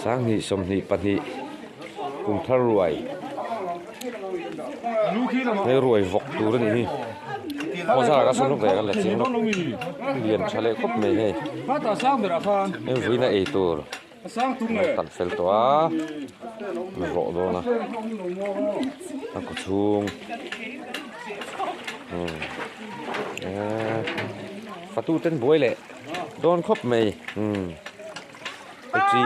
Sanghnih 22 kum thar ruai he ruai vawk tur a nih hi aw zara ka sawn lawk ve kan la chiang lawk lian tha leh khawp mai hei hei vuina ei tur an tan fel tawh a an rawh dawn a a kaw chhung umm eee fatu ten buai leh dawn khawp mai umm. Aṭi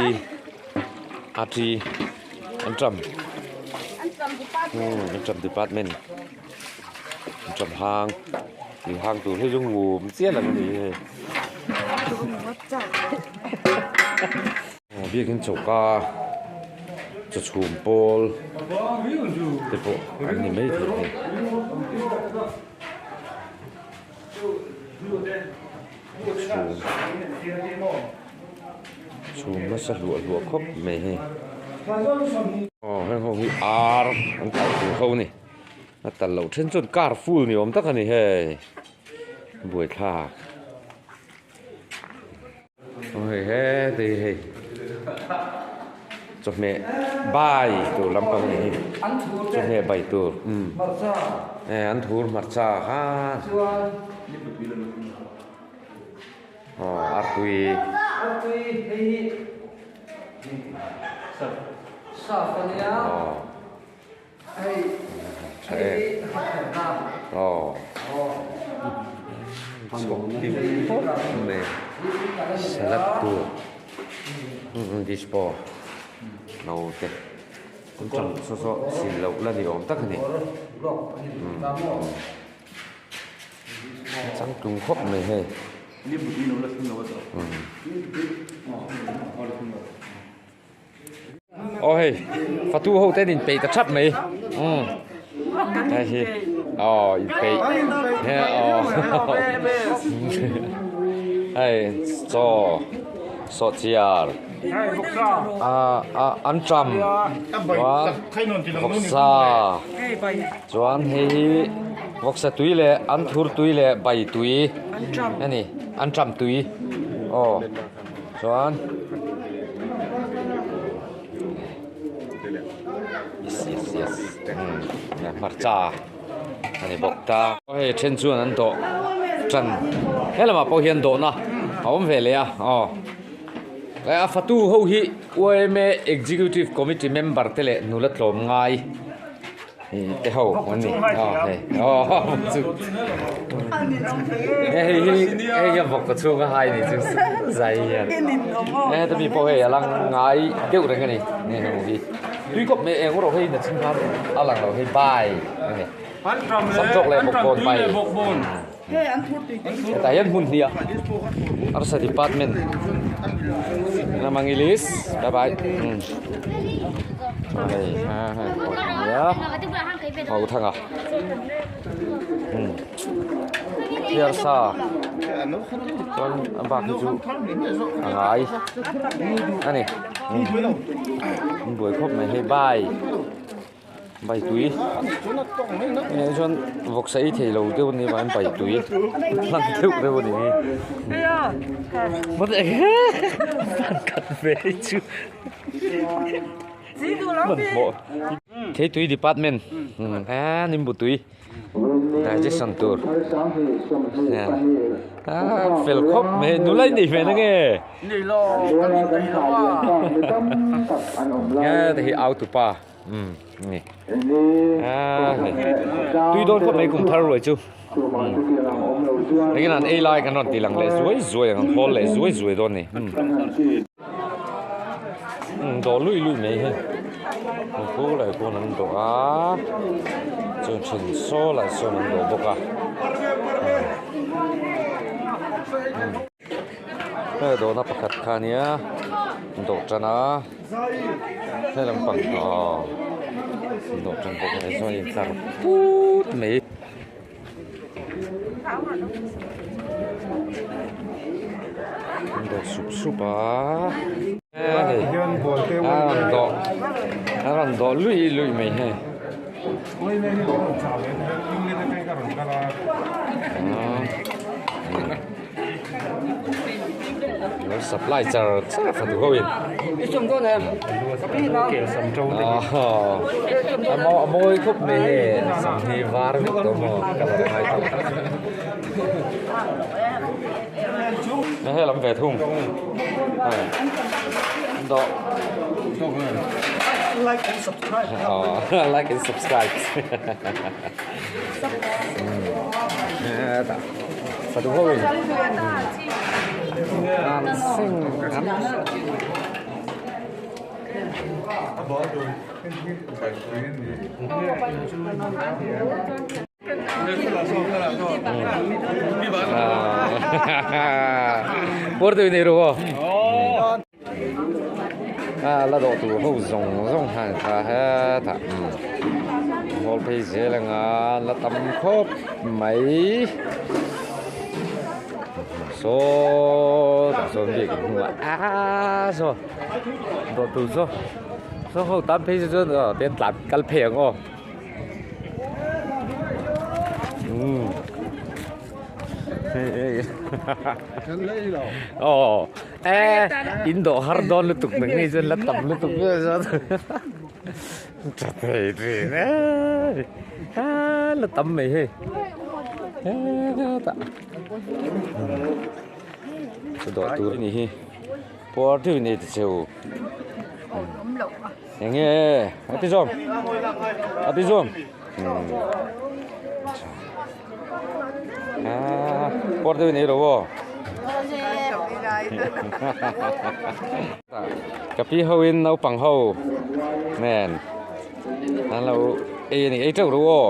aṭi an ṭam umm an ṭam department an ṭam hang tui hang tur hi chu ngum chiah lo a ni hei biakin choka chaw chhum pawl te pawh an ni maithei hei. Chhum chhum nasa hluah hluah khawp mai hei aw heng ho hi ar an talh tur ho a ni a talh loh then chuan car full ni awm tak a ni hei buaithlak aw hei heti hi hei chawhmeh bai tur lampang a ni hi chawhmeh bai tur umm eh an thur hmarcha kha aw artui aw tha em aw chhawk hlim khawp mai salad tur dispo naute an chang saw saw sil loh la ni awm tak a ni changtlung khawp mai hei. Aw hei fatu ho ten in peih ta thap mai umm hei hi aw in peih he aw hei chaw sawhchiar ah ah an ṭam chuan vawksa chuan hei hi vawksa tui leh an thur tui leh bai tui a ni an ṭam tui aw. Chuan yes yes yes umm hmarcha a ni bawk ta. Hei then chuan an dawh tan he lamah pawh hian dawhna a awm ve leh a aw a fatu ho hi yma executive committee member te leh nula tlawm ngai. Te ho an ni aw hei aw chu hei hi hei hian vawk ka chhung a hai ni chu zai hian he ta mi pawh hei a lang ngai deuh reng a ni hei ho hi tui kawp mai eng erawh hei nachin khan a lang lo hei bai a ni samtawk leh bawkbawn bai hetah hian hmun hnih a arsa department Mangilis bye bye hei ha hei nia ho thanga arsa chuan a bak hi chu a ngai a ni an buai khawp mai hei bai. Bai tui hei chuan vawksa ei thei lo deuh a nih vangin bai tui hlang deuh deuh a ni khat ve hi chu hmanhmawh theitui department a nimbu tui digestion tur a fel khawp mai nula i nei ve na nge heta hi auto pa. Umm ni a hei tui dawn khawp mai kum thar ruai chu umm engin an ei lai kan rawn ti lang leh zuai zuai ang an hawl leh zuai zuai dawn ni umm umm dawh luih luih mai hi pu leh pawn an dawh a chuan then saw lah sawn an dawh bawk a umm. Hei dawhna pakhat kha a nia dawh tan a he lampang aw dawh tan bawk a ni chuan in tlar put mai. An dawh sup sup a hei a rawn dawh a rawn dawh luih luih mai hei. Lo supply char char fatu ho in. A mawi khawp mai hei sam hi var vek tawh maw ka lo ngai tawh. Hei lam ve thung. Dawh. Like and subscribe. Like and subscribe. Fatu ho in. An sing an. Puar tui nei ru aw. A la dawh tur ho zawng zawng han kha hetah hawl phei zel anga la tam khawp mai saw tah sawn biak in hnungah aa saw dawh tur saw saw ho tan phei chu chuan aw tian tlan kal phei ang aw. Aw e in dawh har dawn lutuk na ngei chuan la tam lutuk chuan tha thei thin e la tam mai hei hetah dawh tur a nih hi puar deuh in ei ta che u. Eng nge a ti zawm a ti zawm ah pawr deuh in ei lo aw ka pi ho in naupang ho nen an lo ei a ni ei teuh ru aw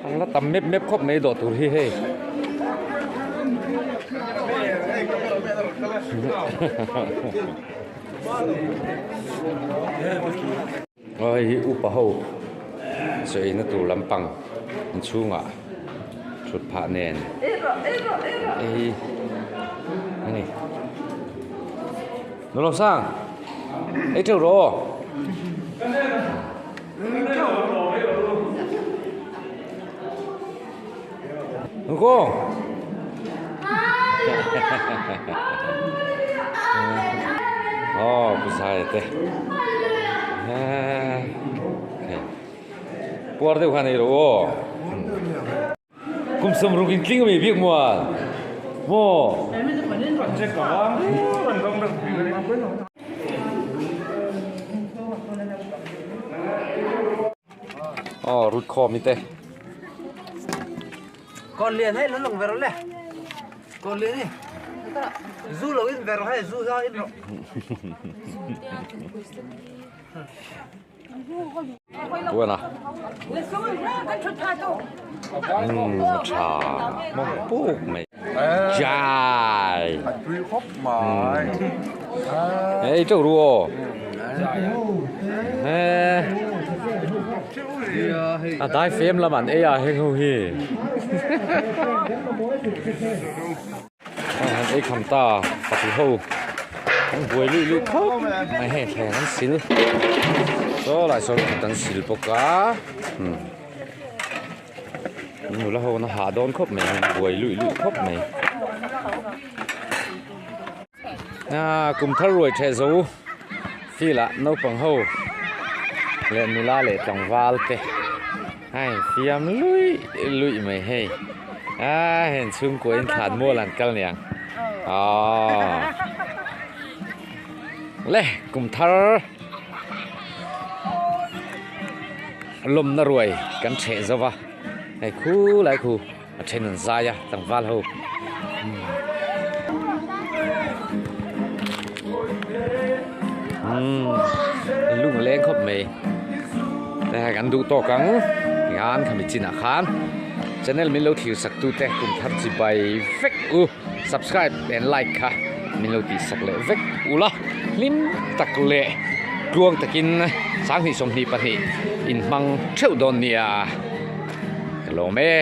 an la tam mep mep khawp mai dawh tur hi hei. Aw hei hi upa ho chaw eina tur lampang inchhungah thut phah nen hei hi a ni. Nulawmsang ei teuh rawh aw. Nungko. Aw pu Zaia te. Puar deuh khan ei rawh aw. Kum sawmruk in tling ami bik mual. Maw. Aw rut khawm hi te. Kon lian hei lung ver le. Kon lian hi. Zu lo in ver hei zu za in ro. Buana. Tha mong puk mai. Jai. Ei teuh ru aw. A dai fem lam an ei a heng ho hi. Han ei kham ta pahnih ho an buai luih luih khawp mai hei thleng an sil saw lai sawn kut an sil bawk a nula ho an hah dawn khawp mai an buai luih luih khawp mai kum thar ruai theh zo field ah naupang ho leh nula leh tlangval te. A infiam luih luih mai hei a heng chhungkua in thlan mual an kal niang aww le kum thar lawmna ruai kan theh zo va hei khu lai khu a then an zai a tlangval ho. Umm lung a leng khawp mai hei kan duh tawk ang tihian khami chinah khan channel min lo thlir sak tu te kum thar chi bai vek u subscribe and like kha min lo tih sak leh vek ula hlim tak leh tluang takin 22 in hmang theuh dawn nia ka lawm e.